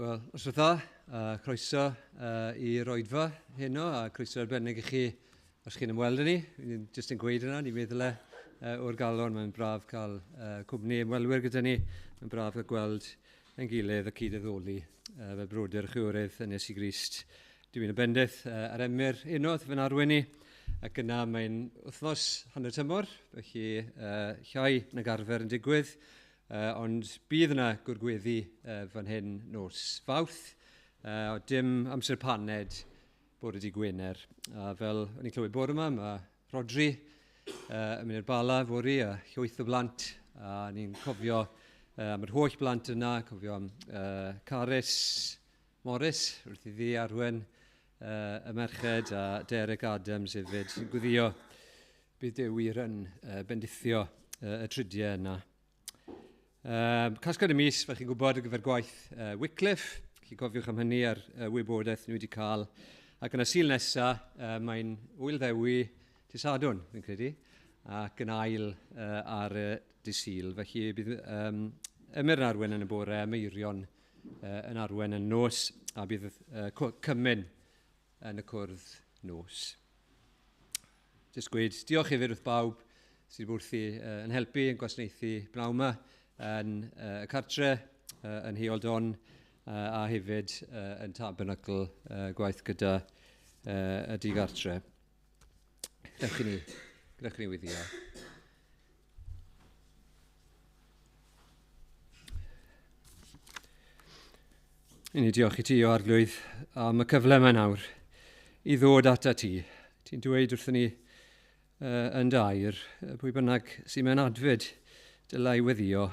Wel, os dda, croeso i'r oedfa heno, a croeso arbennig i chi os chi'n ymweld â ni. Ni'n jyst yn gweud yna, ni'n meddwl o'r galon, mae'n braf cael cwmni ymwelwyr gyda ni. Mae'n braf cael gweld ein gilydd y cyd-addoli fel brodyr a chwiorydd yn Iesu Grist. Dwi'n y bendith ar Emyr heno, wrth fy arwain ni, ac yna mae'n wythnos hanner tymor, felly llai nag arfer yn digwydd, ond bydd yna gwrgweddi fan hyn nos Fawrth, dim amser paned bore di Gwener. A fel o'n i'n clywed bore yma, mae Rodri yn mynd i'r Bala fory a llwyth o blant, a ni'n cofio am yr holl blant yna, cofio am Carys Morris wrth iddi arwen y merched, a Derek Adams hefyd, sy'n gweddio bydd Duw wir yn bendithio y tridiau yna. Casgliad y mis, fel chi'n gwybod, ar gyfer gwaith Wycliffe. Chi cofiwch am hynny a'r wybodaeth ni wedi cael. Ac yn y Sul nesaf, mae'n Ŵyl Ddewi dydd Sadwrn, fi'n credu, ac yn ail ar y dydd Sul. Felly bydd Emyr yn arwen yn y bore, a Meirion yn arwen yn nos, a bydd cymun yn y cwrdd nos. Jyst gweud diolch hefyd wrth bawb sydd wrthi yn helpu, yn gwasanaethu bnawn yma, yn y cartre, yn Heol Don, a hefyd yn Tabernacl gwaith gyda y digartre. Gadewch i ni weddïo. I ni diolch i ti, o Arglwydd, am y cyfle yma nawr i ddod ata ti. Ti'n dweud wrthyn ni yn dy air, pwy bynnag sy'n mewn adfyd dylai weddio,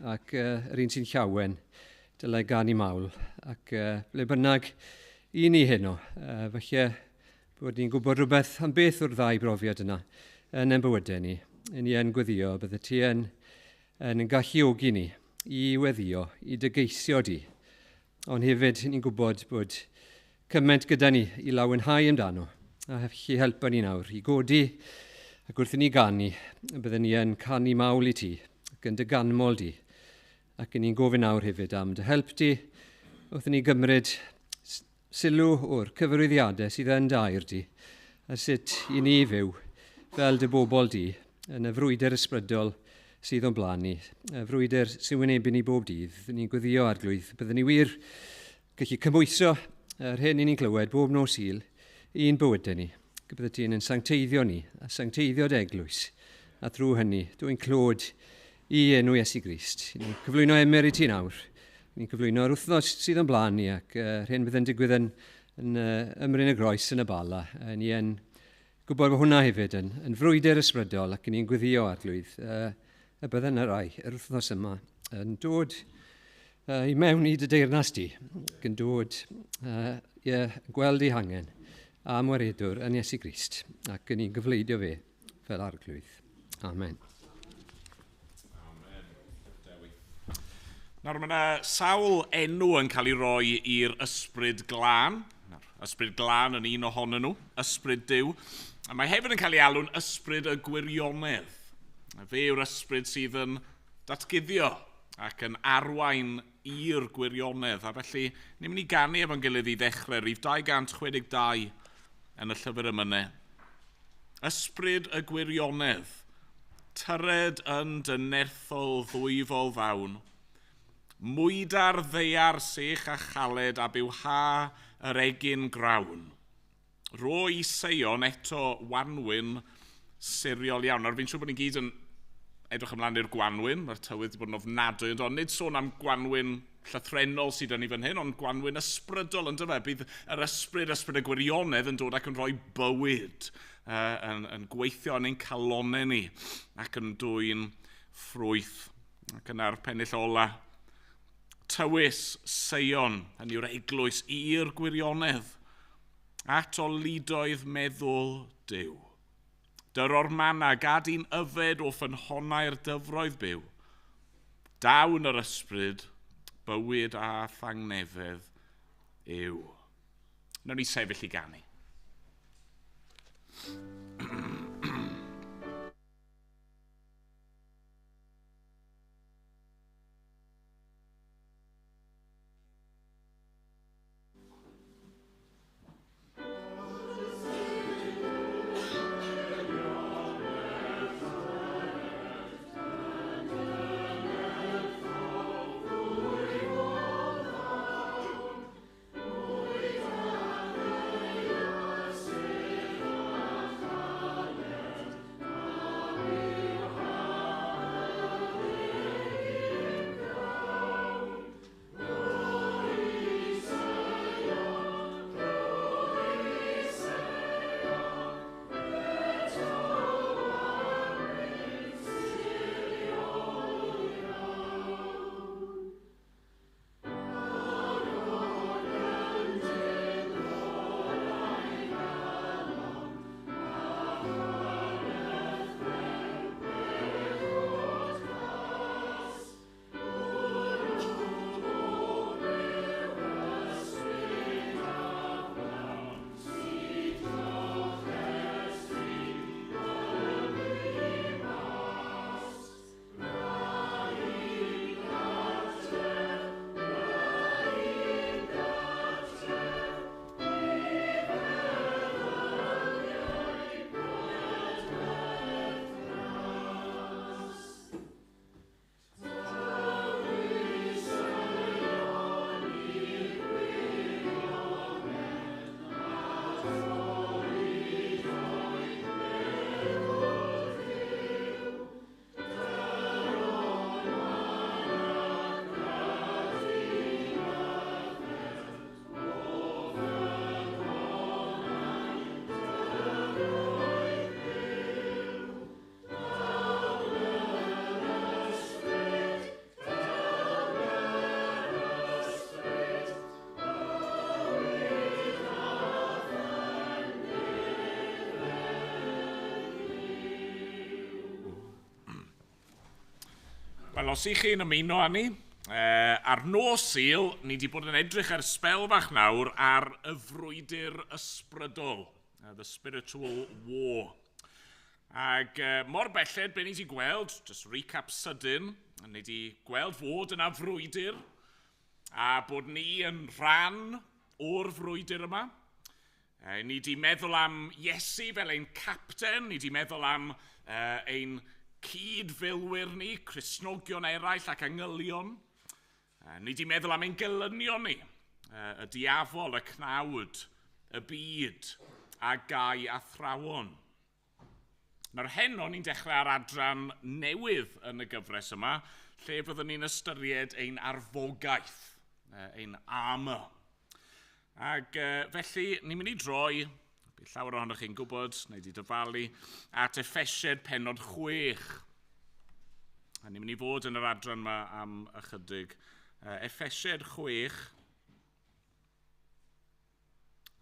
ac yr un sy'n llawen dylai ganu mawl, ac ble bynnag i ni heno, falle bod ni'n gwybod rhywbeth am beth o'r ddau brofiad yna yn ein bywydau ni. I ni yn gweddio, bydde ti yn galluogi ni i weddio, i dy geisio di. Ond hefyd, ni'n gwybod bod cymaint gyda ni i lawenhau amdano, a felly helpa ni nawr i godi, ac wrth i ni ganu, bydden ni yn canu mawl i ti, ac yn dy ganmol di. Ac ni'n gofyn nawr hefyd am dy help di, wrth i ni gymryd sylw o'r cyfarwyddiadau sydd yn dy air di, a sut i ni fyw fel dy bobl di yn y frwydr ysbrydol sydd o'n blaen ni, y frwydr sy'n wynebu ni bob dydd. Ni'n gweddio, Arglwydd, byddwn ni wir gallu cymhwyso yr hyn i ni'n clywed bob nos Sul i'n bywydau ni. Bydde ti'n yn sancteiddio ni, a sancteiddio dy eglwys, a drwy hynny, dwi'n clod i enw Iesu Grist. Ni'n cyflwyno Emyr i ti nawr. Ni'n cyflwyno'r wythnos sydd o'n blaen ni, ac yr hyn bydd yn digwydd yn Ymryn y Groes yn y Bala. Ni yn gwybod bod hwnna hefyd yn frwydr ysbrydol, ac ni'n gweddio, Arglwydd, y bydden y rai yr wythnos yma yn dod i mewn i dy deyrnas di, ac yn dod i gweld ei hangen am waredwr yn Iesu Grist, ac yn ni'n gyfleidio fe fel Arglwydd. Amen. Amen. Dewi. Nawr, mae yna sawl enw yn cael ei roi i'r Ysbryd Glân. Nawr, Ysbryd Glân yn un ohonyn nhw, Ysbryd Duw. A mae hefyd yn cael ei alw'n Ysbryd y Gwirionedd. Fe yw'r ysbryd sydd yn datguddio ac yn arwain i'r gwirionedd. A felly, ni'n mynd i ganu efo'n gilydd i ddechrau, rhif 262 yn y llyfr emynau. Ysbryd y gwirionedd, tyred yn dy nerthol ddwyfol ddawn, mwyda'r ddaear sech a chaled a bywha yr egin grawn. Ro i Seion eto wanwyn siriol iawn. Nawr, fi'n siŵr bod ni'n gyd yn edrych ymlaen i'r gwanwyn, mae'r tywydd wedi bod yn ofnadwy, ond nid sôn am gwanwyn llythrennol sydd yn ei fan hyn, ond gwanwyn ysbrydol, yn dyfe? Bydd yr ysbryd y gwirionedd yn dod ac yn rhoi bywyd, yn gweithio yn ein calonnau ni ac yn dwyn ffrwyth. Ac yna'r pennill ola, tywys Seion, hynny yw'r eglwys, i'r gwirionedd, at olidoedd meddwl Duw. Dyro'r manna, gad i'n yfed o ffynhonnau'r dyfroedd byw. Dawn yr ysbryd, bywyd a thangnefedd yw. Nawn ni sefyll i ganu. Wel, os ych chi'n ymuno â ni, ar nos Sul, ni wedi bod yn edrych ar sbel fach nawr ar y frwydr ysbrydol, the spiritual war. Ac mor belled, be ni wedi gweld, just recap sydyn, ni wedi gweld fod yna frwydr, a bod ni yn rhan o'r frwydr yma. Ni wedi meddwl am Iesu fel ein capten, ni wedi meddwl am ein cyd-filwyr ni, Cristnogion eraill ac angylion. Ni wedi meddwl am ein gelynion ni, y diafol, y cnawd, y byd, a gau athrawon. Nawr heno ni'n dechrau ar adran newydd yn y gyfres yma, lle fyddwn ni'n ystyried ein arfogaeth, ein armour. Ac felly, ni'n mynd i droi, bydd llawer ohonoch chi'n gwybod, neu wedi dyfalu, at Effesiaid pennod 6. A ni'n mynd i fod yn yr adran yma am ychydig. Effesiaid 6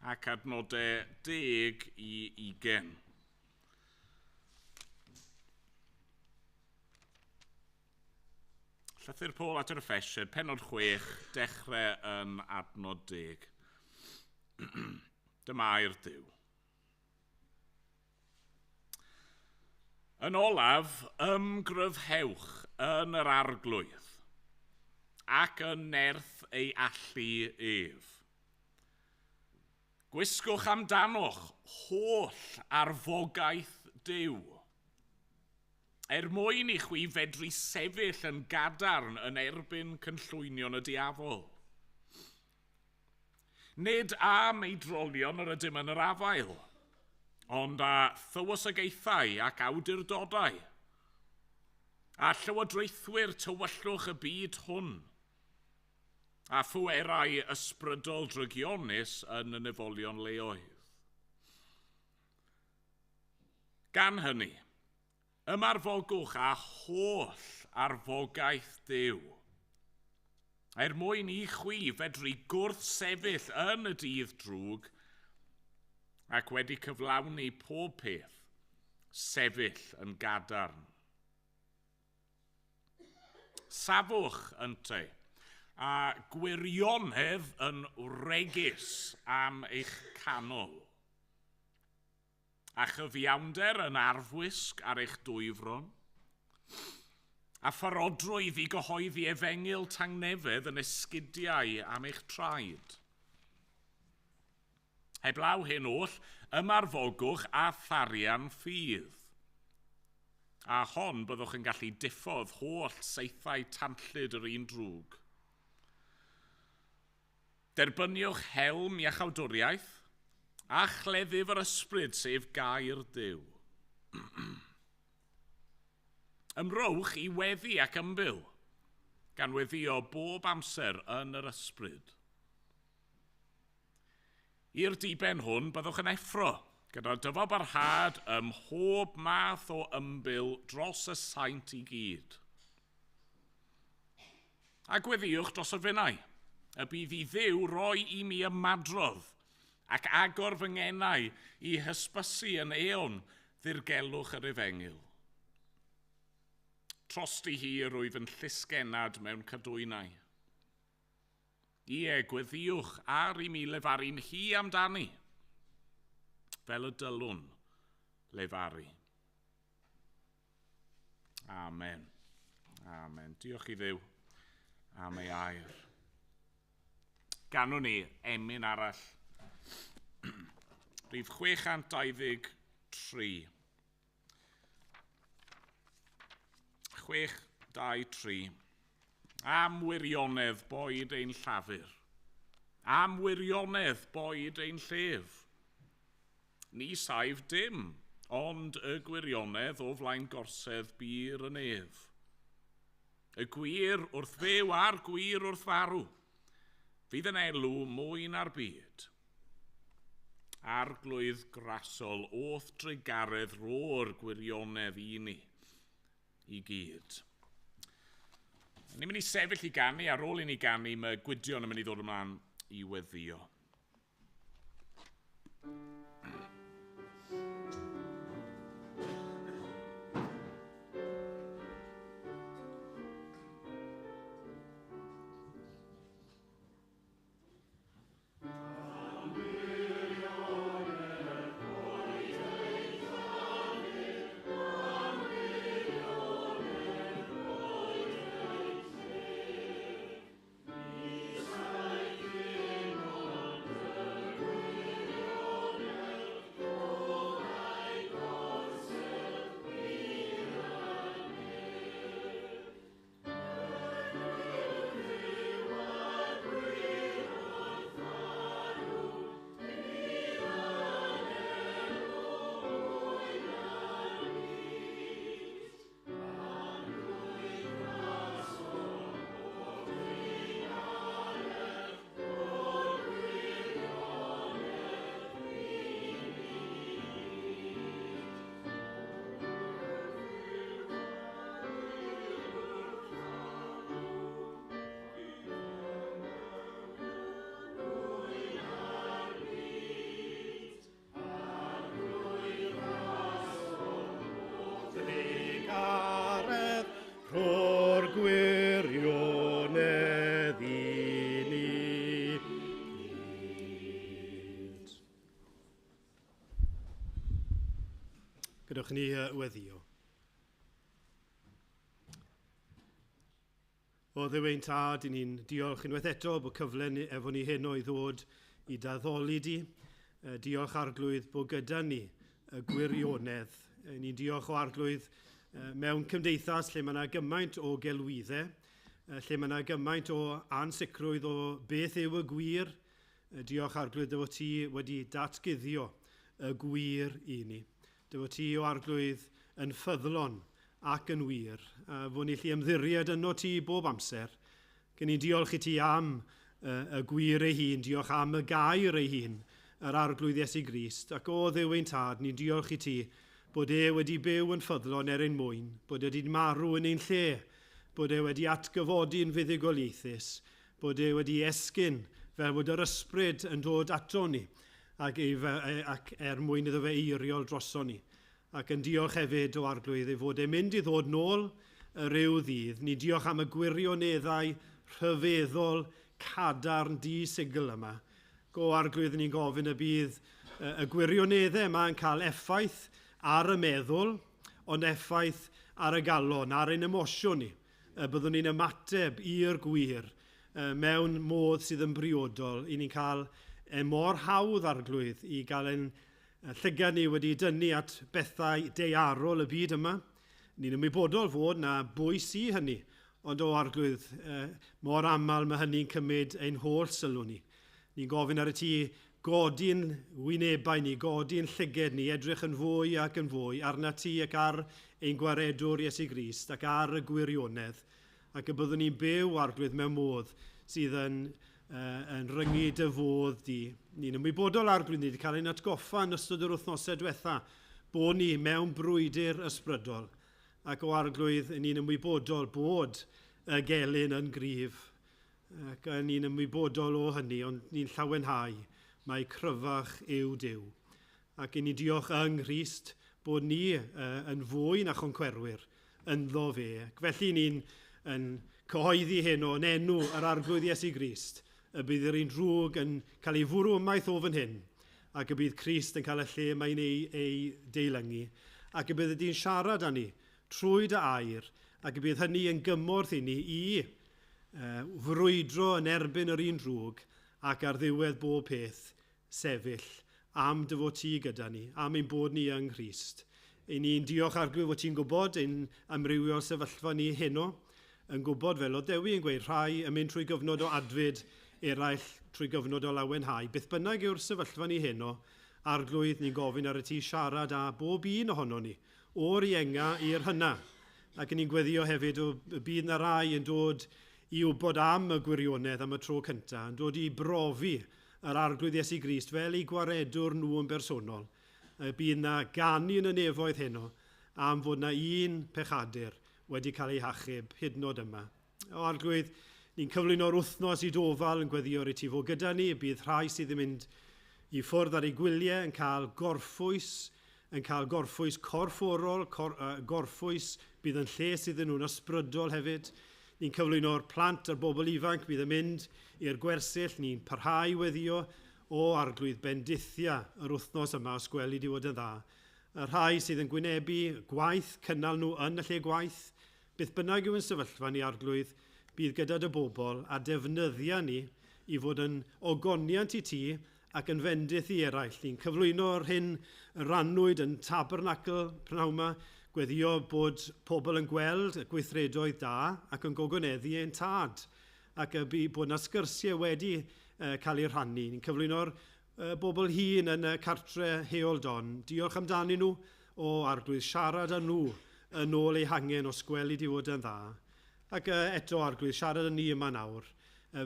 ac adnodau 10 i 20. Llythyr Paul at yr Effesiaid, pennod 6, dechrau yn adnod 10. Dyma air Duw. Yn olaf, ymgryfhewch yn yr arglwydd ac yn nerth ei allu ef. Gwisgwch amdanoch holl arfogaeth Duw, er mwyn i chwi fedru sefyll yn gadarn yn erbyn cynllwynion y diafol. Nid â meidrolion yr ydym yn yr afael, ond â thywysogaethau ac awdurdodau, a llywodraethwyr tywyllwch y byd hwn, a phwerau ysbrydol drygionus yn y nefolion leoedd. Gan hynny, ymarfogwch â holl arfogaeth Duw, er mwyn i chwi fedru gwrthsefyll yn y dydd drwg ac wedi cyflawni pob peth, sefyll yn gadarn. Safwch ynte, a gwirionedd yn wregus am eich canol, a chyfiawnder yn arfwisg ar eich dwyfron, a pharodrwydd i gyhoeddi efengyl tangnefedd yn esgidiau am eich traed. Heblaw hyn oll, ymarfogwch a tharian ffydd. A hon byddwch yn gallu diffodd holl saethau tanllyd yr un drwg. Derbyniwch helm iachawdwriaeth a chleddyf yr ysbryd, sef gair Duw. Ymrowch i weddi ac ymbil, gan weddio bob amser yn yr ysbryd. I'r diben hwn byddwch yn effro, gyda dyfalbarhad ym mhob math o ymbil dros y saint i gyd. A gweddiwch dros y finnau, y bydd i Dduw roi i mi ymadrodd ac agor fy ngenau i hysbysu yn eon ddirgelwch yr efengyl. Trosti hi yr wyf yn llysgennad mewn cadwynau. Ie, gweddiwch ar i mi lefaru'n hi amdani, fel y dylwn lefaru. Amen. Amen. Diolch i Dduw am ei air. Ganwn ni emyn arall. Rhif 623. 623. Am wirionedd boed ein llafur. Am wirionedd boed ein llef. Ni saif dim, ond y gwirionedd o flaen gorsedd bur y nef. Y gwir wrth fyw a'r gwir wrth farw, fydd yn elw mwy na'r byd. Arglwydd grasol o'th drugaredd ro'r gwirionedd i ni i gyd. Ni'n mynd i sefyll i ganu, ar ôl i ni ganu, mae Gwydion yn mynd i ddod ymlaen i weddio. Gadewch ni weddio. O Dduw ein Tad, i ni'n diolch unwaith eto bod cyfle ni, efo ni heno i ddod i d'addoli di. Diolch Arglwydd bod gyda ni y gwirionedd. Ni'n diolch o Arglwydd mewn cymdeithas lle mae yna gymaint o gelwyddau, lle mae yna gymaint o ansicrwydd o beth yw y gwir. Diolch Arglwydd dy fod ti wedi datguddio y gwir i ni. Dy fod ti o Arglwydd yn ffyddlon ac yn wir, a fod ni allu ymddiried yno ti bob amser. Gen i diolch i ti am y gwir ei hun, diolch am y gair ei hun, yr Arglwydd Iesu Grist, ac o Dduw ein Tad, ni'n diolch i ti bod e wedi byw yn ffyddlon er ein mwyn, bod e wedi marw yn ein lle, bod e wedi atgyfodi'n fuddugoliaethus, bod e wedi esgyn fel bod yr ysbryd yn dod ato ni ac, ac er mwyn iddo fe eiriol droso ni. Ac yn diolch hefyd o Arglwydd ei fod e'n mynd i ddod nôl y ryw ddydd. Ni diolch am y gwirioneddau rhyfeddol, cadarn, di-sigl yma. Go Arglwydd, ni'n gofyn y bydd y gwirioneddau yma yn cael effaith ar y meddwl, ond effaith ar y galon, ar ein emosiwn ni. Byddwn ni'n ymateb i'r gwir mewn modd sydd yn briodol. I ni'n cael e mor hawdd, Arglwydd, i gael ein llygad ni wedi dynnu at bethau daearol y byd yma. Ni'n ymwybodol fod na bwys i hynny, ond o Arglwydd, mor aml mae hynny'n cymryd ein holl sylw ni. Ni'n gofyn ar y ti godi'n wynebau ni, godi'n llyged ni, edrych yn fwy ac yn fwy arna ti ac ar ein gwaredwr Iesu Grist ac ar y gwirionedd, ac y byddwn ni'n byw, Arglwydd, mewn modd sydd yn ryngu dy fodd di. Ni'n ymwybodol, Arglwydd, ni wedi cael ein atgoffa yn ystod yr wythnosau diwetha bod ni mewn brwydr ysbrydol, ac o Arglwydd, ni'n ymwybodol bod y gelyn yn gryf, ac ni'n ymwybodol o hynny, ond ni'n llawenhau mai cryfach yw Duw. Ac i ni diolch yng Nghrist bod ni yn fwy na choncwerwyr ynddo fe. Ac felly ni'n yn cyhoeddi hyn o'n enw yr Arglwydd Iesu Grist, y bydd yr un drwg yn cael ei fwrw ymaith o fan hyn, ac y bydd Crist yn cael y lle mae'n ei deilyngu, ac y bydd ydy'n siarad â ni trwy dy air, ac y bydd hynny yn gymorth i ni i frwydro yn erbyn yr un drwg, ac ar ddiwedd bob peth sefyll am dy fod ti gyda ni, am ein bod ni yng Nghrist. I ni'n diolch Arglwydd fod ti'n gwybod ein amrywiol sefyllfa ni heno, yn gwybod fel oedd Dewi yn gweud, rhai yn mynd trwy gyfnod o adfyd, eraill trwy gyfnod o lawenhau. Beth bynnag yw'r sefyllfa ni heno, Arglwydd, ni'n gofyn ar y ti siarad â bob un ohono ni, o'r ienga i'r hynna. Ac ni'n gweddio hefyd o y bydd na rai yn dod i wybod am y gwirionedd am y tro cyntaf, yn dod i brofi yr Arglwydd Iesu Grist fel ei gwaredwr nhw yn bersonol. Y bydd na ganu yn y nefoedd heno am fod na un pechadur wedi cael ei hachub hyd yn oed yma. O Arglwydd, ni'n cyflwyno'r wythnos i dofal yn gweddio i ti fod gyda ni, bydd rhai sydd yn mynd i ffwrdd ar eu gwyliau yn cael gorffwys, yn cael gorffwys corfforol, gorffwys bydd yn lles iddyn nhw'n ysbrydol hefyd. Ni'n cyflwyno'r plant a'r bobl ifanc bydd yn mynd i'r gwersyll, ni'n parhau weddio o Arglwydd bendithia yr wythnos yma os gweli di fod yn dda. Y rhai sydd yn gwynebu gwaith, cynnal nhw yn y lle gwaith, beth bynnag yw yn sefyllfa ni Arglwydd, bydd gyda dy bobl a defnyddia ni i fod yn ogoniant i ti ac yn fendith i eraill. Ni'n cyflwyno'r hyn rannwyd yn tabernacl prynhawn yma, gweddio bod pobl yn gweld y gweithredoedd da ac yn gogoneddu ein tad, ac y bod yna sgyrsiau wedi cael eu rhannu. Ni'n cyflwyno'r bobl hŷn yn y cartre Heol Don. Diolch amdanyn nhw o Arglwydd, siarad â nhw yn ôl eu hangen os gweli di fod yn dda. Ac eto Arglwydd, siarad â ni yma nawr,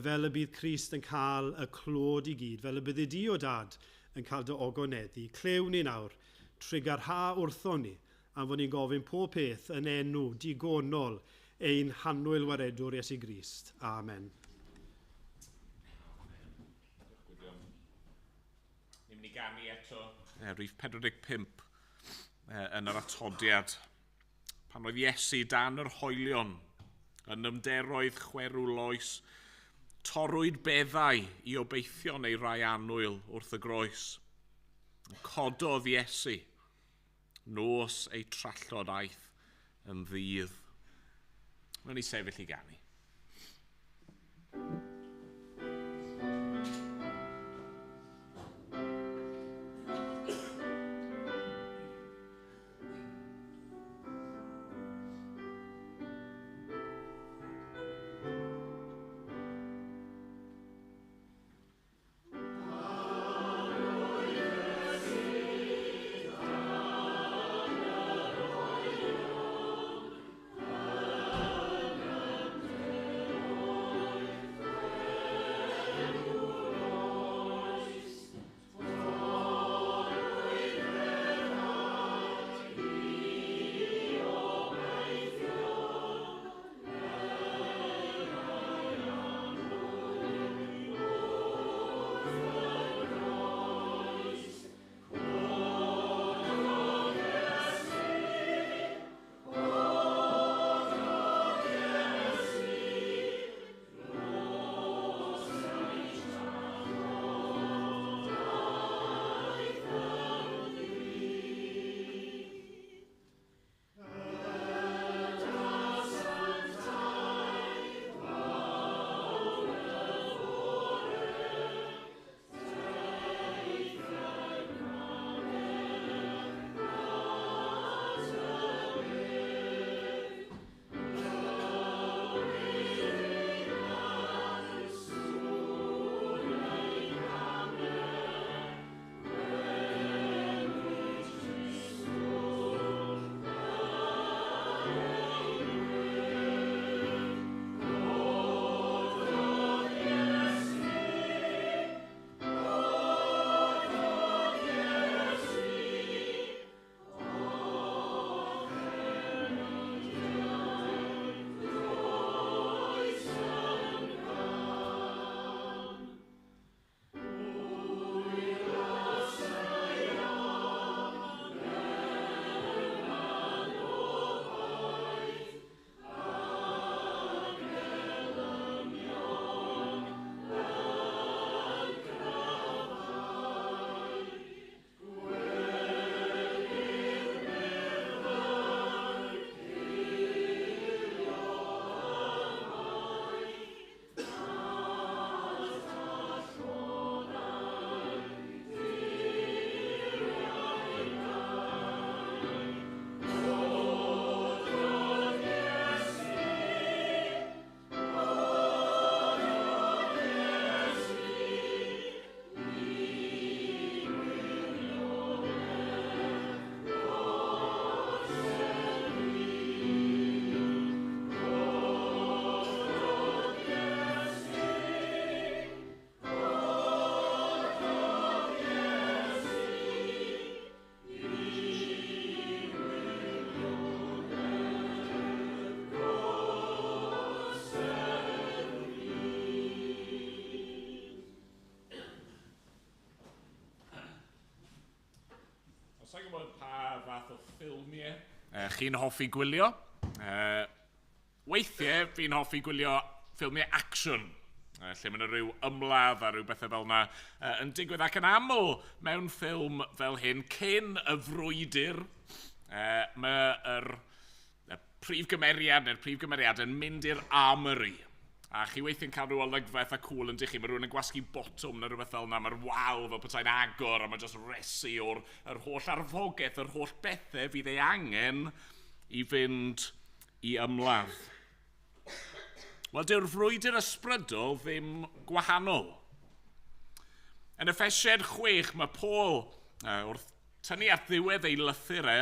fel y bydd Crist yn cael y clod i gyd, fel y byddi di o dad yn cael dy ogoneddu. Clyw ni nawr, trugarha wrthon ni, am fod ni'n gofyn pob peth yn enw digonol ein hannwyl waredwr Iesu Grist. Amen. Ni'n mynd i ganu eto, rhif 45 yn yr atodiad. Pan oedd Iesu dan yr hoelion, yn ymderoedd chwerw loes, torrwyd beddau i obeithio neu rai annwyl wrth y groes. Cododd Iesu Nos eu trallod aeth yn ddydd. Wnawn ni sefyll i ganu. Sa'n gwybod pa fath o ffilmiau chi'n hoffi gwylio. Weithiau, fi'n hoffi gwylio ffilmiau action, lle mae yna rhyw ymladd a rhyw bethau fel yna yn digwydd. Ac yn aml mewn ffilm fel hyn, cyn y frwydr, mae'r prif gymeriad neu'r prif gymeriad yn mynd i'r armory. A chi weithiau'n cael rhyw olygfa eitha cool yn dych chi. Mae rhywun yn gwasgu botwm neu rhywbeth fel yna. Mae'r wal fel petai'n agor a mae jyst resi o'r yr holl arfogaeth, yr holl bethau fydd ei angen i fynd i ymladd. Wel, dyw'r frwydr ysbrydol ddim gwahanol. Yn Effesiaid 6, mae Paul, wrth tynnu at ddiwedd ei lythyr e,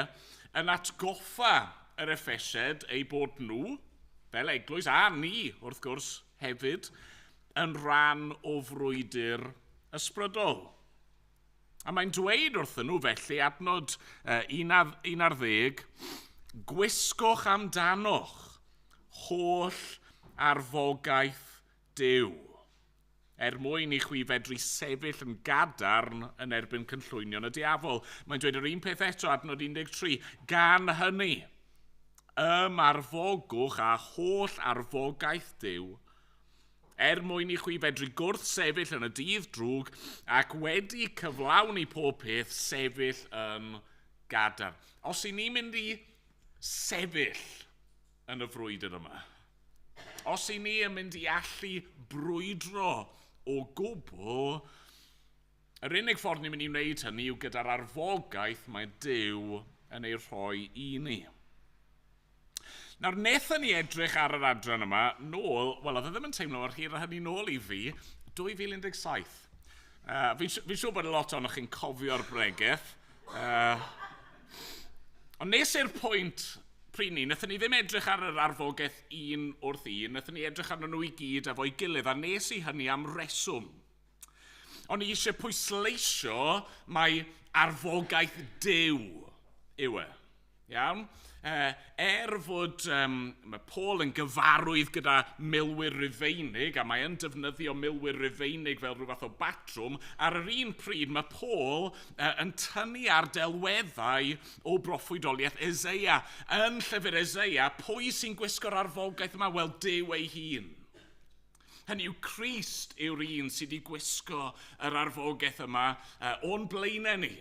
yn atgoffa yr Effesiaid eu bod nhw, fel eglwys, a ni, wrth gwrs, hefyd, yn rhan o frwydr ysbrydol. A mae'n dweud wrthyn nhw felly, adnod 11, gwisgwch amdanoch holl arfogaeth Duw, er mwyn i chwi fedru sefyll yn gadarn yn erbyn cynllwynion y diafol. Mae'n dweud yr un peth eto, adnod 13, gan hynny, ymarfogwch a holl arfogaeth Duw, er mwyn i chwi fedru gwrth sefyll yn y dydd drwg ac wedi cyflawni pob peth sefyll yn gadarn. Os i ni'n mynd i sefyll yn y frwydr yma, os i ni yn mynd i allu brwydro o gwbl, yr unig ffordd ni'n mynd i wneud hynny yw gyda'r arfogaeth mae Duw yn ei rhoi i ni. Nawr, wnaethon ni edrych ar yr adran yma nôl, wel, oedd e ddim yn teimlo mor hir a hynny nôl i fi, 2017. Fi'n fi siŵr bod lot ohonoch chi'n cofio'r bregeth. Ond nes i'r pwynt pryd ni, wnaethon ni ddim edrych ar yr arfogaeth un wrth un, wnaethon ni edrych arnyn nhw i gyd efo'i gilydd, a nes i hynny am reswm. O'n i eisiau pwysleisio mai arfogaeth Duw yw e. Iawn? Er fod mae Paul yn gyfarwydd gyda milwyr Rufeinig, a mae yn defnyddio milwyr Rufeinig fel rhyw fath o batrwm, ar yr un pryd mae Paul yn tynnu ar delweddau o broffwydoliaeth Eseia. Yn llyfr Eseia, pwy sy'n gwisgo'r arfogaeth yma? Wel, Duw ei hun. Hynny yw, Crist yw'r un sydd wedi gwisgo yr arfogaeth yma o'n blaenau ni.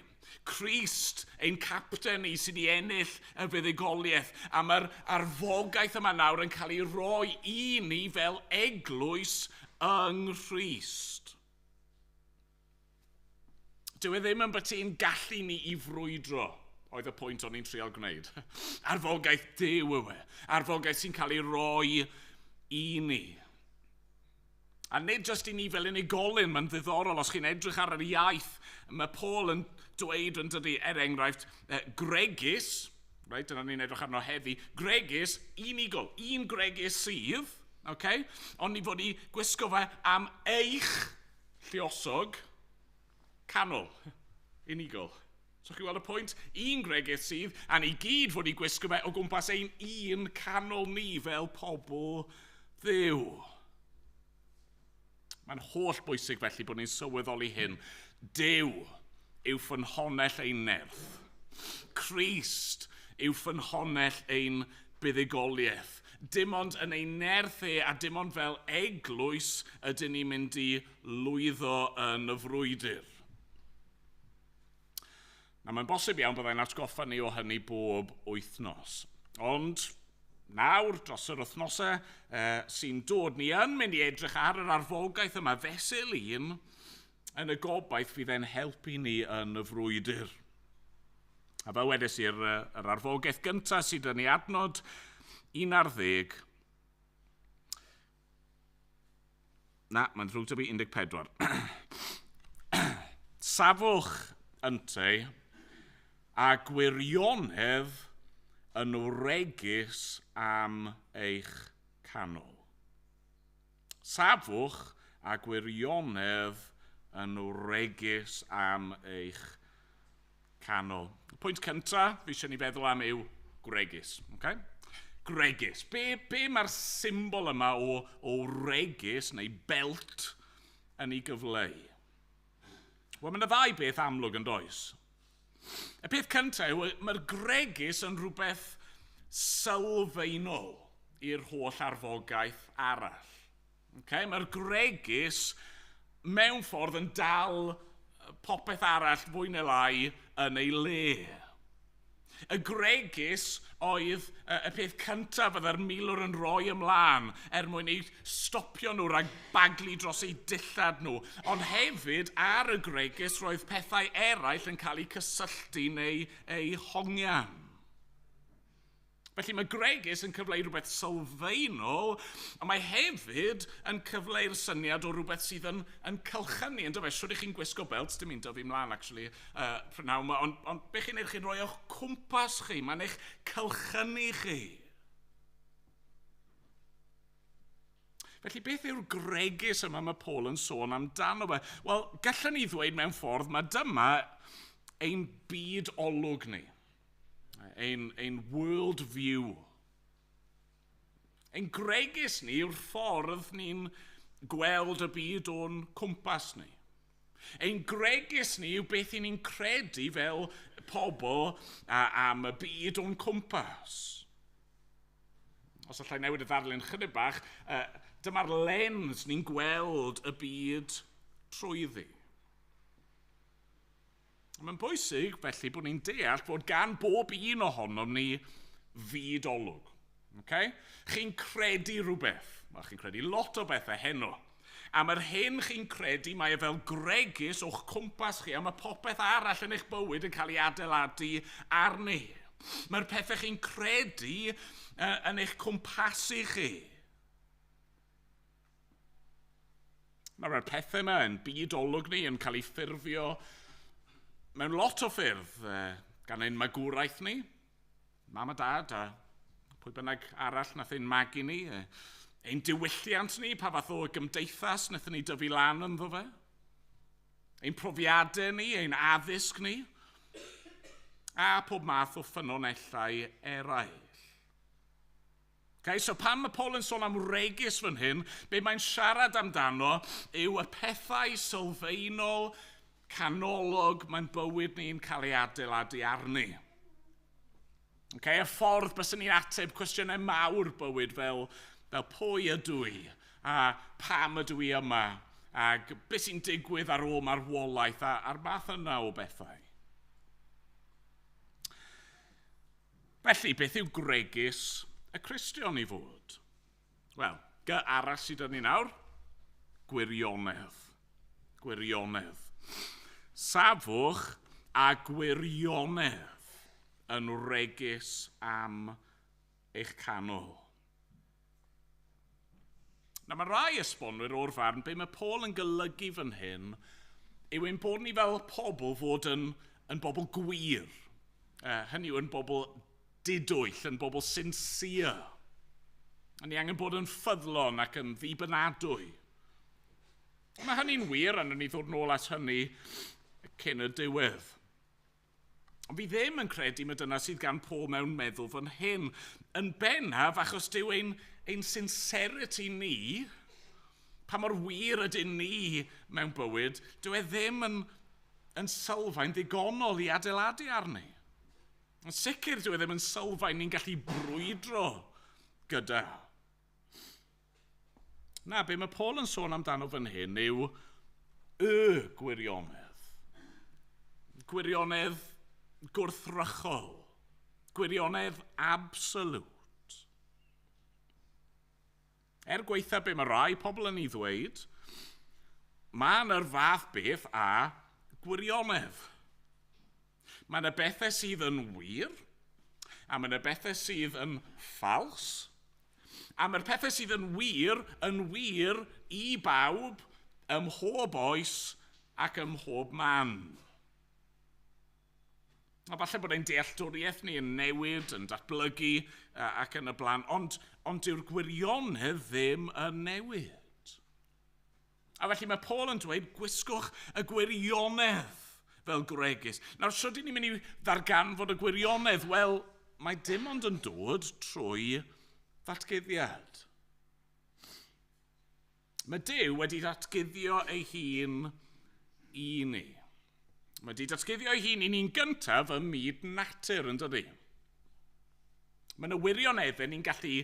Crist, ein capten ni, sydd wedi ennill y fuddugoliaeth. A mae'r arfogaeth yma nawr yn cael ei roi i ni fel eglwys yng Nghrist. Dyw e ddim yn beth gallu ni i frwydro, oedd y pwynt o'n i'n trial gwneud. Arfogaeth Duw yw e. Arfogaeth sy'n cael ei roi i ni. A nid jyst i ni fel unigolyn, mae'n ddiddorol os chi'n edrych ar yr iaith, mae Paul yn dweud yn dydy, er enghraifft, gwregys, right, dyna ni'n edrych arno heddi, gwregys unigol, un gwregys sydd, okay, ond ni fod i gwisgo fe am eich lluosog canol, unigol. So chi weld y pwynt? Un gwregys sydd, a ni gyd fod i gwisgo fe o gwmpas ein un canol ni fel pobl Dduw. Mae'n holl bwysig felly bod ni'n sylweddoli hyn. Duw yw ffynhonnell ein nerth. Crist yw ffynhonnell ein buddugoliaeth. Dim ond yn ein nerth e a dim ond fel eglwys ydyn ni'n mynd i lwyddo yn y frwydr. Na, mae'n bosib iawn byddai'n atgoffa ni o hynny bob wythnos. Ond nawr, dros yr wythnosau sy'n dod, ni yn mynd i edrych ar yr arfogaeth yma fesul un yn y gobaith fydd e'n helpu ni yn y frwydr. A fel wedes i'r yr arfogaeth gyntaf sydd yn ei adnod 11. Na, mae'n ddrwg 'da fi 14. Safwch ynte a gwirionedd yn wregys am eich canol. Safwch a gwirionedd yn wregys am eich canol. Y pwynt cyntaf fi eisiau ni feddwl am yw gwregys. Okay? Gwregys. Be mae'r symbol yma o wregys neu belt yn ei gyfleu? Wel, mae yna ddau beth amlwg yn does. Y peth cyntaf yw, mae'r gwregys yn rhywbeth sylfaenol i'r holl arfogaeth arall. Okay? Mae'r gwregys mewn ffordd yn dal popeth arall fwy neu lai yn ei le. Y gwregys oedd y peth cyntaf fydda'r milwr yn rhoi ymlaen er mwyn eu stopio nhw rhag baglu dros eu dillad nhw. Ond hefyd ar y gwregys roedd pethau eraill yn cael eu cysylltu neu eu hongian. Felly mae gwregys yn cyfleu rhywbeth sylfaenol, ond mae hefyd yn cyfleu'r syniad o rhywbeth sydd yn cylchynu. Yn dyfe, siwr i chi'n gwisgo belt, dim un dyfu mlaen, actually, prynhawn yma, ond be chi'n neud, chi'n rhoi o'ch cwmpas chi, mae'n eich cylchynu chi. Felly beth yw'r gwregys yma mae Paul yn sôn amdano fe? Wel, gallwn ni ddweud mewn ffordd, mae dyma ein byd olwg ni. Ein world view. Ein gwregys ni yw'r ffordd ni'n gweld y byd o'n cwmpas ni. Ein gwregys ni yw beth i ni'n credu fel pobl am y byd o'n cwmpas. Os allai newid y ddarlun chydig bach, dyma'r lens ni'n gweld y byd trwyddi. Mae'n bwysig felly bod ni'n deall bod gan bob un ohonom ni fyd olwg. Okay? Chi'n credu rhywbeth. Wel, chi'n credu lot o bethau heno. A mae'r hyn chi'n credu, mae e fel gregus o'ch cwmpas chi, a mae popeth arall yn eich bywyd yn cael ei adeiladu arni. Mae'r pethau chi'n credu yn eich cwmpasu chi. Mae'r pethau yma yn byd olwg ni yn cael ei ffurfio mewn lot o ffyrdd gan ein magwraeth ni, mam a dad a pwy bynnag arall nath ein magu ni, ein diwylliant ni, pa fath o gymdeithas wnaethon ni dyfu lan ynddo fe, ein profiadau ni, ein addysg ni, a pob math o ffynonellau eraill. Okay, so pan mae Paul yn sôn am wregys fan hyn, be mae'n siarad amdano yw y pethau sylfaenol, canolog mae'n bywyd ni'n cael ei adeiladu arni. Okay, y ffordd byswn ni'n ateb cwestiynau mawr bywyd fel pwy ydw i, a pam ydw i yma, ac beth sy'n digwydd ar ôl marwolaeth, a'r math yna o bethau. Felly, beth yw gwregys y Cristion i fod? Wel, G arall sydd 'da ni nawr, gwirionedd. Gwirionedd. Safwch a gwirionedd yn wregys am eich canol. Na, mae rai esbonwyr o'r farn be mae Paul yn golygu fan hyn yw ein bod ni fel pobl fod yn bobl gwir. Hynny yw yn bobl didwyll, yn bobl sincere. A ni angen bod yn ffyddlon ac yn ddibynadwy. Mae hynny'n wir, a ni ddod nôl at hynny cyn y diwedd. Ond fi ddim yn credu mae dyna sydd gan Paul mewn meddwl fan hyn. Yn bennaf, achos dyw ein sincerity ni, pa mor wir ydyn ni mewn bywyd, dyw e ddim yn sylfaen ddigonol i adeiladu arni. Yn sicr dyw e ddim yn sylfaen ni'n gallu brwydro gyda. Na, be mae Paul yn sôn amdano fan hyn yw y gwirionedd. Gwirionedd gwrthrychol. Gwirionedd absolute. Er gweitha be mae rai pobl yn ei ddweud, mae yna'r fath beth a gwirionedd. Mae yna bethau sydd yn wir, a mae yna bethau sydd yn ffals, a mae'r pethau sydd yn wir i bawb ym mhob oes ac ym mhob man. A falle bod ein dealltwriaeth ni yn newid, yn datblygu ac yn y blaen, ond dyw'r gwirionedd ddim yn newid. A felly mae Paul yn dweud, gwisgwch y gwirionedd fel gwregys. Nawr, sut ydyn ni'n mynd i ddarganfod y gwirionedd? Wel, mae dim ond yn dod trwy ddatguddiad. Mae Duw wedi datguddio ei hun i ni. Mae wedi datguddio ei hun i ni'n gyntaf ym myd natur, yn dydi? Mae yna wirioneddau ni'n gallu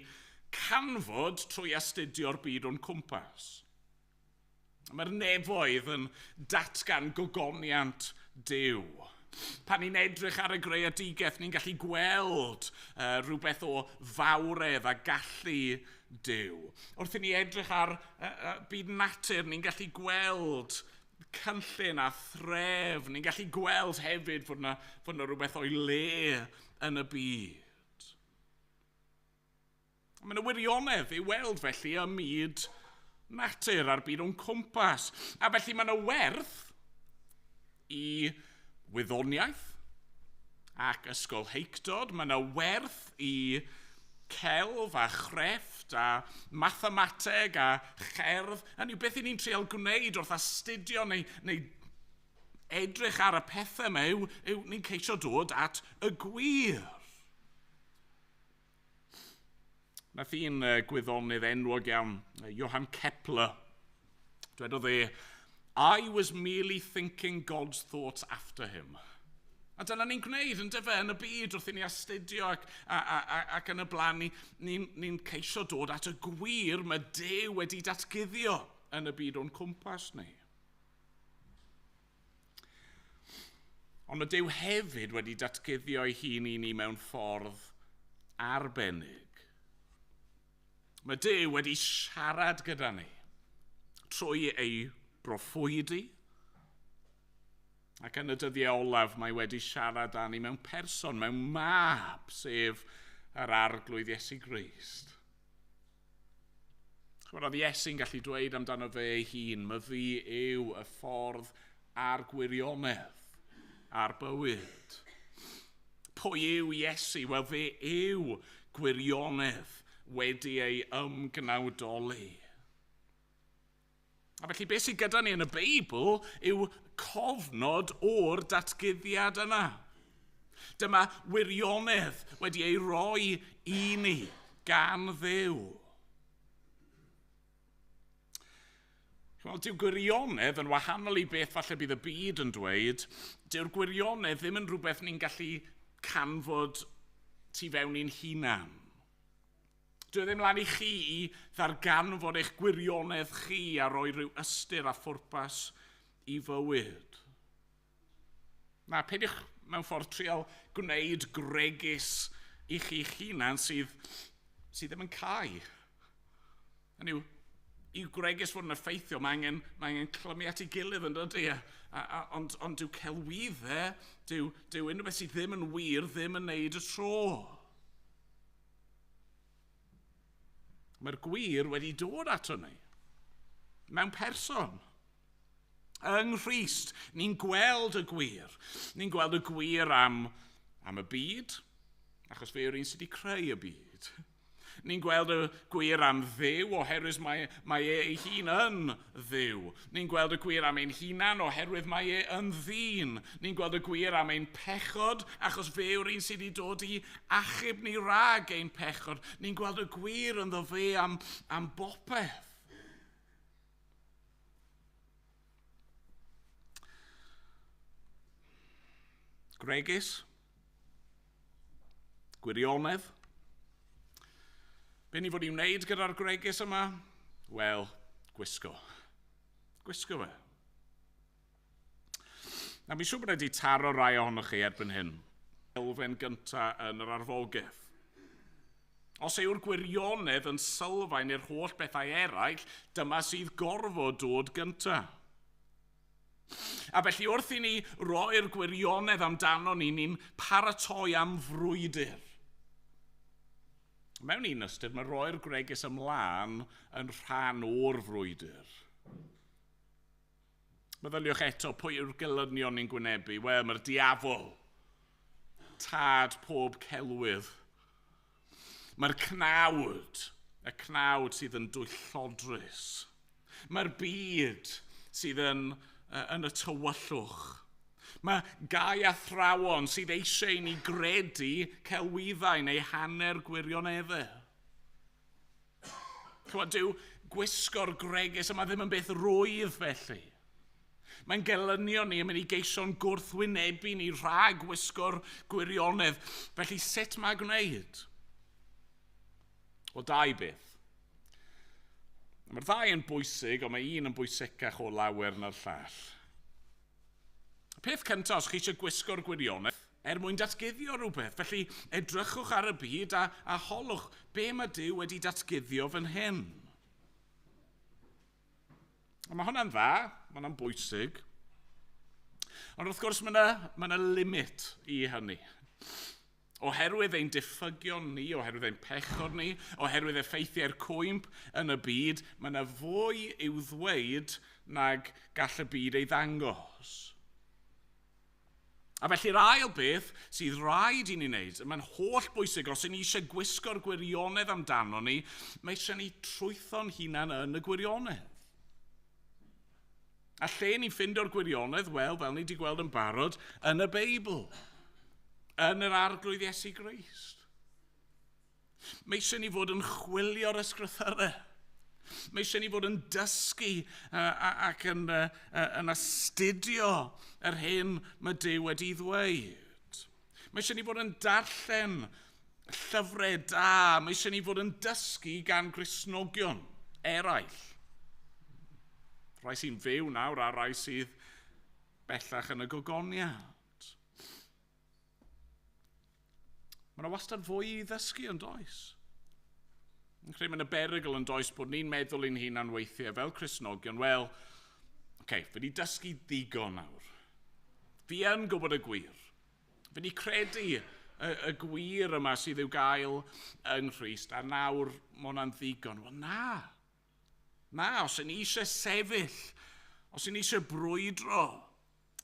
canfod trwy astudio'r byd o'n cwmpas. Mae'r nefoedd yn datgan gogoniant Duw. Pan ni'n edrych ar y greadigaeth, ni'n gallu gweld rhywbeth o fawredd a gallu Duw. Wrth i ni edrych ar byd natur, ni'n gallu gweld cynllun a threfn. Ni'n gallu gweld hefyd fod yna rhywbeth o'i le yn y byd. Mae yna wirionedd i weld felly ym myd natur a'r byd o'n cwmpas. A felly mae yna werth i wyddoniaeth ac ysgolheictod. Mae yna werth i celf a chrefft a mathemateg a cherdd. Hynny yw, beth i ni'n trial gwneud wrth astudio neu edrych ar y pethau yma yw ni'n ceisio dod at y gwir. Nath un gwyddonydd enwog iawn, Johann Kepler, dwedodd e, I was merely thinking God's thoughts after him. A dyna ni'n gwneud yn dyfe yn y byd wrth i ni astudio ac yn y blaen, ni'n ceisio dod at y gwir mae Duw wedi datguddio yn y byd o'n cwmpas ni. Ond mae Duw hefyd wedi datguddio ei hun i ni mewn ffordd arbennig. Mae Duw wedi siarad gyda ni trwy ei broffwydi, ac yn y dyddiau olaf mae wedi siarad â ni mewn person, mewn mab, sef yr Arglwydd Iesu Grist. Chymod, oedd Iesu'n gallu dweud amdano fe ei hun, "My fi yw y ffordd a'r gwirionedd a'r bywyd." Pwy yw Iesu? Wel, fe yw gwirionedd wedi ei ymgnawdoli. A felly beth sydd gyda ni yn y Beibl yw cofnod o'r datguddiad yna. Dyma wirionedd wedi ei roi i ni gan Dduw. Wel, dyw gwirionedd yn wahanol i beth falle bydd y byd yn dweud. Dyw'r gwirionedd ddim yn rhywbeth ni'n gallu canfod tu fewn i'n hunan. Dyw e ddim lan i chi i ddarganfod eich gwirionedd chi a rhoi rhyw ystyr a phwrpas i fywyd. Na, peidiwch mewn ffordd trial gwneud gwregys i chi'ch hunan sydd ddim yn cau. Hynny yw, i gwregys fod yn effeithio, mae angen clymu at ei gilydd yn dydy. Ond dyw celwyddau, dyw unrhyw beth sydd ddim yn wir ddim yn neud y tro. Mae'r gwir wedi dod ato ni. Mewn person. Yng Nghrist, ni'n gweld y gwir. Ni'n gweld y gwir am y byd, achos fe yw'r un sydd wedi creu y byd. Ni'n gweld y gwir am Dduw oherwydd mae e ei hun yn Dduw. Ni'n gweld y gwir am ein hunan oherwydd mae e yn ddyn. Ni'n gweld y gwir am ein pechod achos fe yw'r un sydd wedi dod i achub ni rhag ein pechod. Ni'n gweld y gwir ynddo fe am bopeth. Gwregys, gwirionedd. Be ni fod i wneud gyda'r gwregys yma? Wel, gwisgo. Gwisgo fe. Na, mi'n siŵr bod wedi taro rai ohonoch chi erbyn hyn. Elfen gyntaf yn yr arfogaeth. Os yw'r gwirionedd yn sylfaen i'r holl bethau eraill, dyma sydd gorfod dod gyntaf. A felly wrth i ni roi'r gwirionedd amdano ni, ni'n paratoi am frwydr. Mewn un ystyr, mae roi'r gwregys ymlaen yn rhan o'r frwydr. Meddyliwch eto, pwy yw'r gelynion ni'n gwynebu? Wel, mae'r diafol, tad pob celwydd. Mae'r cnawd, y cnawd sydd yn dwyllodrus. Mae'r byd sydd yn y tywyllwch. Mae gau athrawon sydd eisiau i ni gredu celwyddau neu hanner gwirioneddau. Chymod, dyw gwisgo'r gwregys yma ddim yn beth rwydd felly. Mae'n gelynion ni yn mynd i geisio'n gwrthwynebu ni rhag wisgo'r gwirionedd. Felly sut mae gwneud? O, dau beth. Mae'r ddau yn bwysig, ond mae un yn bwysicach o lawer na'r llall. Y peth cyntaf, os chi eisiau gwisgo'r gwirionedd, er mwyn datguddio rhywbeth. Felly edrychwch ar y byd a holwch be mae Duw wedi datguddio fan hyn. A mae hwnna'n dda, mae hwnna'n bwysig. Ond wrth gwrs mae yna limit i hynny. Oherwydd ein diffygion ni, oherwydd ein pechod ni, oherwydd effeithiau'r cwymp yn y byd, mae yna fwy i'w ddweud nag gall y byd ei ddangos. A felly'r ail beth sydd rhaid i ni wneud, mae'n holl bwysig, os ni eisiau gwisgo'r gwirionedd amdano ni, mae eisiau ni trwytho'n hunan yn y gwirionedd. A lle ni'n ffindio'r gwirionedd? Wel, fel ni wedi gweld yn barod, yn y Beibl. Yn yr Arglwydd Iesu Grist. Mae eisiau ni fod yn chwilio'r ysgrythyrau. Mae eisiau ni fod yn dysgu ac yn astudio yr hyn mae Duw wedi ddweud. Mae eisiau ni fod yn darllen llyfrau da. Mae eisiau ni fod yn dysgu gan Gristnogion eraill. Rhai sy'n fyw nawr a rhai sydd bellach yn y gogoniant. Mae yna wastad fwy i ddysgu yn does. Yn credu mae'n y berygl yn does bod ni'n meddwl i'n hunan weithiau fel Cristnogion, wel, okay, fi wedi dysgu ddigon nawr. Fi yn gwybod y gwir. Fi wedi credu y gwir yma sydd i'w gael yng Nghrist, a nawr mae hwnna'n ddigon. Wel, na. Na, os y'n ni eisiau sefyll, os y'n ni eisiau brwydro,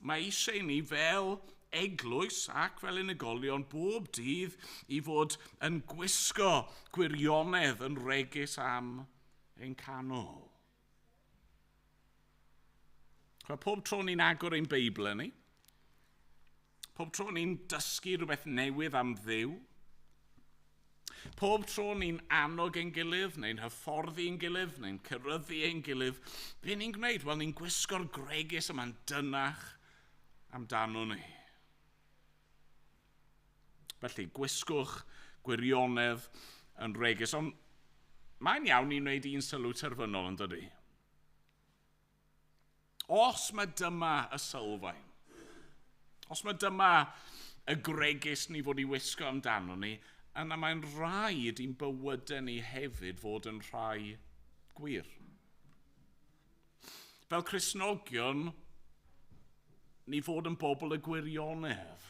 mae eisiau ni fel eglwys ac fel unigolion bob dydd i fod yn gwisgo gwirionedd yn regus am ein canol. Chwa, pob tro ni'n agor ein Beibl ni, pob tro ni'n dysgu rhywbeth newydd am Dduw, pob tro ni'n annog ein gilydd, neu'n hyfforddi ein gilydd, neu'n ceryddu ein gilydd, be ni'n gwneud? Wel, ni'n gwisgo'r gwregys yma'n dynach amdano ni. Felly, gwisgwch gwirionedd yn regus. Ond mae'n iawn i wneud un sylw terfynol yn dydy. Os mae dyma y sylfaen, os mae dyma y gwregys ni fod i wisgo amdano ni, yna mae'n rhaid i'n bywydau ni hefyd fod yn rhai gwir. Fel Cristnogion, ni fod yn bobl y gwirionedd.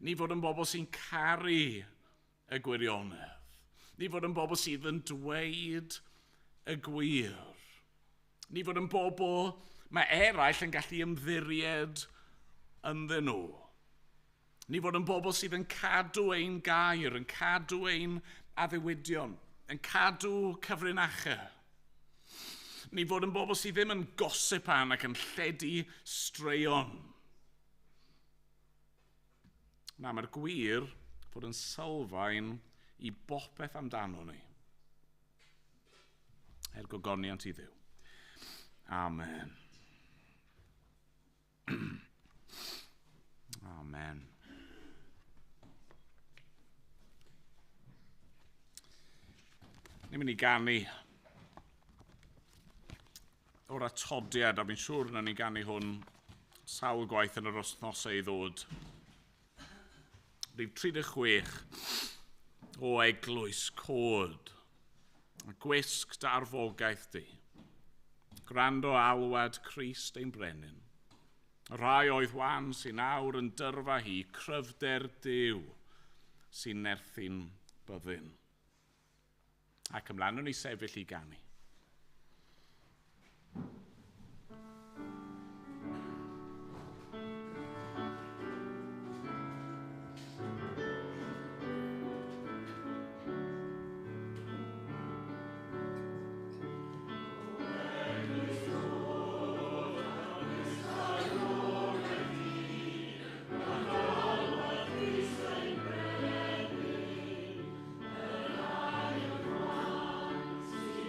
Ni fod yn bobl sy'n caru y gwirionedd. Ni fod yn bobl sydd yn dweud y gwir. Ni fod yn bobl mae eraill yn gallu ymddiried ynddyn nhw. Ni fod yn bobl sydd yn cadw ein gair, yn cadw ein addewidion, yn cadw cyfrinachau. Ni fod yn bobl sydd ddim yn gosipan ac yn lledu straeon. Na, mae'r gwir fod yn sylfaen i bopeth amdano ni. Er gogoniant i Dduw. Amen. Amen. Ni'n mynd i ganu o'r atodiad, a fi'n siŵr na ni'n ganu hwn sawl gwaith yn yr wythnosau i ddod. Rhif 36 o Eglwys Cod. Gwisg dy arfogaeth di. Gwrando alwad Crist ein brenin. Y rhai oedd wan sy'n awr yn dyrfa hi, cryfder Duw sy'n nerthu'n byddin. Ac ymlaen o'n i sefyll i ganu.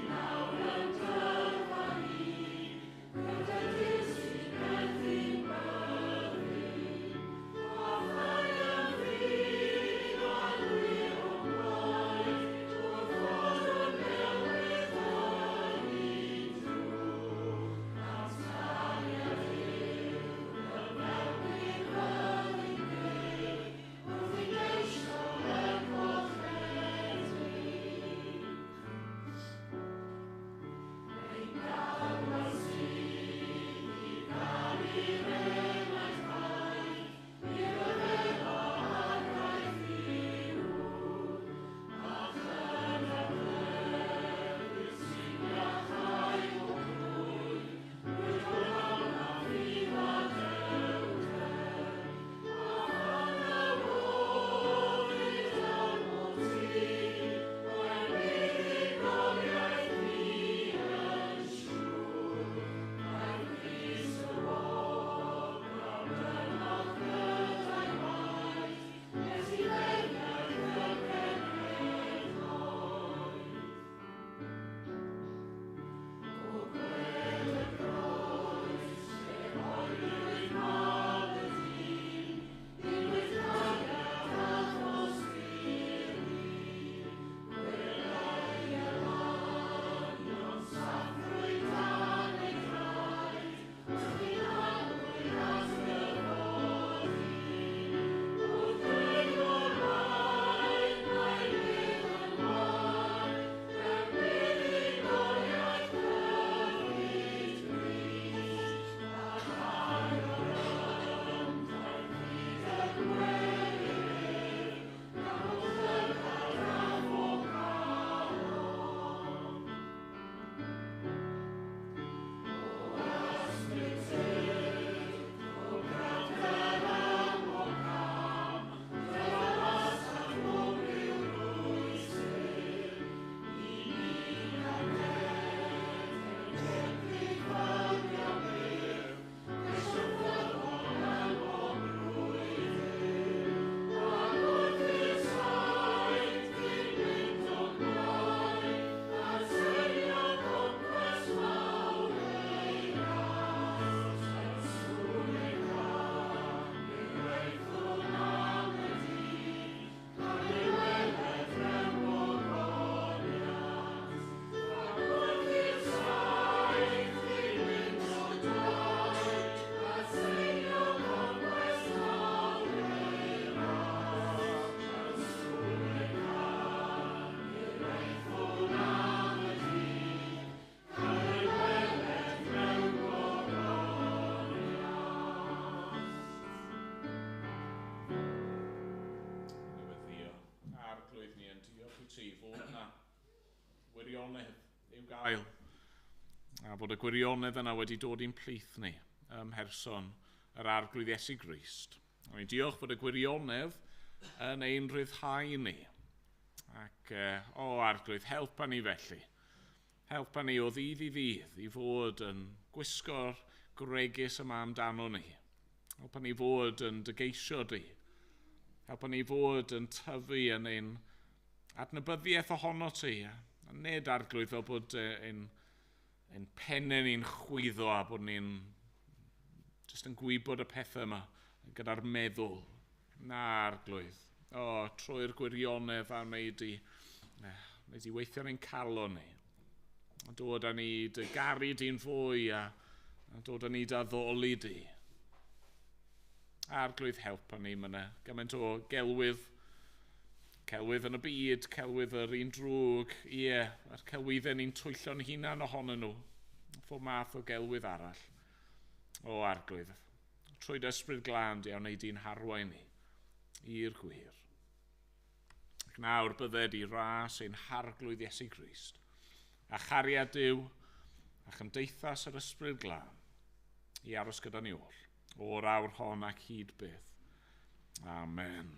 Now ti fod yna wirionedd i'w gael. A bod y gwirionedd yna wedi dod i'n plith ni ym mherson yr Arglwydd Iesu Grist. A ni'n diolch bod y gwirionedd yn ein rhyddhau ni. Ac, o Arglwydd, helpa ni felly. Helpa ni o ddydd i ddydd i fod yn gwisgo'r gwregys yma amdano ni. Helpa ni fod yn dy geisio di. Helpa ni fod yn tyfu yn ein adnabyddiaeth ohono ti. A nid, Arglwydd, fel bod ein pennau ni'n chwyddo a bod ni'n jyst yn gwybod y pethau yma gyda'r meddwl. Na, Arglwydd. O, trwy'r gwirionedd a wneud i weithio yn ein calon ni. A dod â ni dy garu di'n fwy a dod â ni dy addoli di. Arglwydd, helpa ni, mae yna gymaint o gelwydd, celwydd yn y byd, celwydd yr un drwg, ie, a'r celwyddau ni'n twyllo'n hunan ohonyn nhw. Phob math o gelwydd arall. O Arglwydd, trwy dy Ysbryd Glân di a wnei di'n harwain ni i'r gwir. Ac nawr bydded i ras ein Harglwydd Iesu Grist, a chariad Duw, a chymdeithas yr Ysbryd Glân, i aros gyda ni oll, o'r awr hon ac hyd byth. Amen.